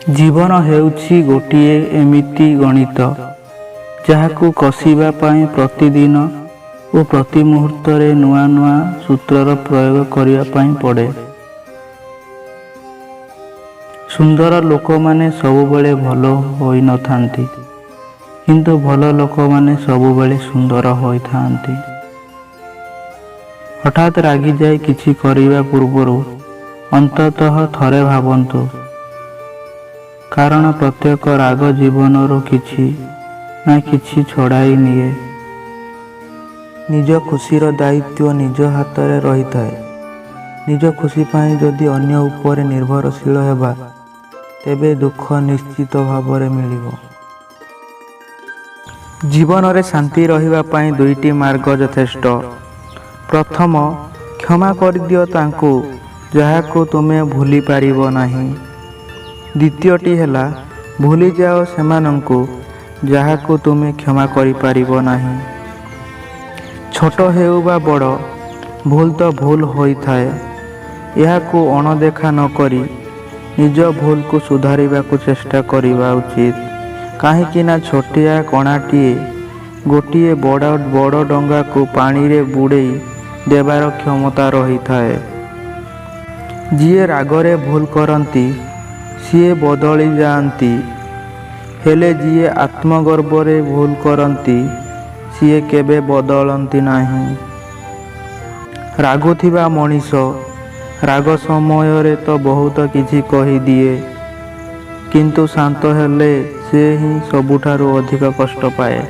ଜୀବନ ହେଉଛି ଗୋଟିଏ ଏମିତି ଗଣିତ, ଯାହାକୁ କଷିବା ପାଇଁ ପ୍ରତିଦିନ ଓ ପ୍ରତି ମୁହୂର୍ତ୍ତରେ ନୂଆ ନୂଆ ସୂତ୍ରର ପ୍ରୟୋଗ କରିବା ପାଇଁ ପଡ଼େ। ସୁନ୍ଦର ଲୋକମାନେ ସବୁବେଳେ ଭଲ ହୋଇନଥାନ୍ତି, କିନ୍ତୁ ଭଲ ଲୋକମାନେ ସବୁବେଳେ ସୁନ୍ଦର ହୋଇଥାନ୍ତି। ହଠାତ୍ ରାଗିଯାଇ କିଛି କରିବା ପୂର୍ବରୁ ଅନ୍ତତଃ ଥରେ ଭାବନ୍ତୁ, କାରଣ ପ୍ରତ୍ୟେକ ରାଗ ଜୀବନରୁ କିଛି ନା କିଛି ଛଡ଼ାଇ ନିଏ। ନିଜ ଖୁସିର ଦାୟିତ୍ୱ ନିଜ ହାତରେ ରହିଥାଏ। ନିଜ ଖୁସି ପାଇଁ ଯଦି ଅନ୍ୟ ଉପରେ ନିର୍ଭରଶୀଳ ହେବା, ତେବେ ଦୁଃଖ ନିଶ୍ଚିତ ଭାବରେ ମିଳିବ। ଜୀବନରେ ଶାନ୍ତି ରହିବା ପାଇଁ ଦୁଇଟି ମାର୍ଗ ଯଥେଷ୍ଟ। ପ୍ରଥମ, କ୍ଷମା କରିଦିଅ ତାଙ୍କୁ ଯାହାକୁ ତୁମେ ଭୁଲିପାରିବ ନାହିଁ। ଦ୍ୱିତୀୟଟି ହେଲା, ଭୁଲିଯାଅ ସେମାନଙ୍କୁ ଯାହାକୁ ତୁମେ କ୍ଷମା କରିପାରିବ ନାହିଁ। ଛୋଟ ହେଉ ବା ବଡ଼, ଭୁଲ ତ ଭୁଲ ହୋଇଥାଏ। ଏହାକୁ ଅଣଦେଖା ନକରି ନିଜ ଭୁଲକୁ ସୁଧାରିବାକୁ ଚେଷ୍ଟା କରିବା ଉଚିତ, କାହିଁକିନା ଛୋଟିଆ କଣାଟିଏ ଗୋଟିଏ ବଡ଼ ବଡ଼ ଡଙ୍ଗାକୁ ପାଣିରେ ବୁଡ଼େଇ ଦେବାର କ୍ଷମତା ରହିଥାଏ। ଯିଏ ରାଗରେ ଭୁଲ କରନ୍ତି, ସିଏ ବଦଳି ଯାଆନ୍ତି, ହେଲେ ଯିଏ ଆତ୍ମଗର୍ବରେ ଭୁଲ କରନ୍ତି, ସିଏ କେବେ ବଦଳନ୍ତି ନାହିଁ। ରାଗୁଥିବା ମଣିଷ ରାଗ ସମୟରେ ତ ବହୁତ କିଛି କହିଦିଏ, କିନ୍ତୁ ଶାନ୍ତ ହେଲେ ସେ ହିଁ ସବୁଠାରୁ ଅଧିକ କଷ୍ଟ ପାଏ।